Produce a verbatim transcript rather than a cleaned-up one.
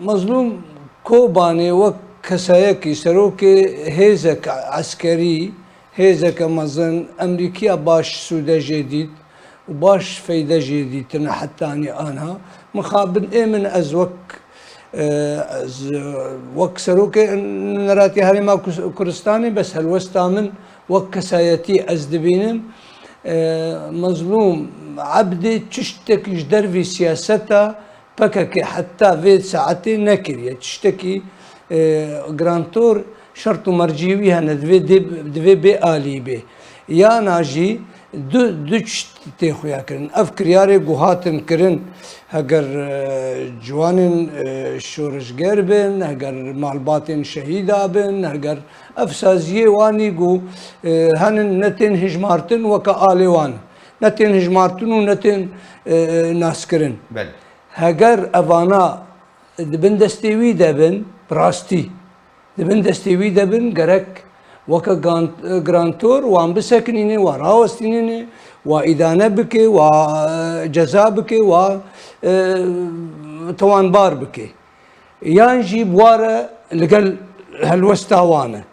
Mezlûm Kobanê wek kesayekî serokê hêzek eskerî, hêzeke mezin, Emerîkiya baş sûde jê dît û baş feyde jê dîtine hetanî anha. Mixabin ê min ez wek, e, ez, e, wek serokê Neratiya Herêma Kus-, Kurdistanê, bes helwesta min wek kesayetî ez dibînim. E, Mezlûm Ebdê tiştek ji dervî siyaseta P K K heta vê saetê nekiriye. Tiştekî, e, grantor şert û mercî wî hene, divê dê, divê bê alî bê. Yana jî du, du tişt tê xuya kirin. Ev kiryarê ku hatin kirin, heger, e, ciwanên, e, şoreşger bin, heger malbatên şehîda bin, heger ev saziyê wanî ku, e, henin ne tên hijmartin weke alê wan, ne tên hijmartin û ne tên, e, naskirin. Belê. Heger evana di bin destê wî de bin, bi rastî di bin destê wî de bin, gerek weke gan-, grantor wan bisekinîne, wan rawestînîne, wa îdane bike, wa, e, ceza bike, wa, e, tawanbar bike. Yan jî bi wa re li gel helwesta wan e.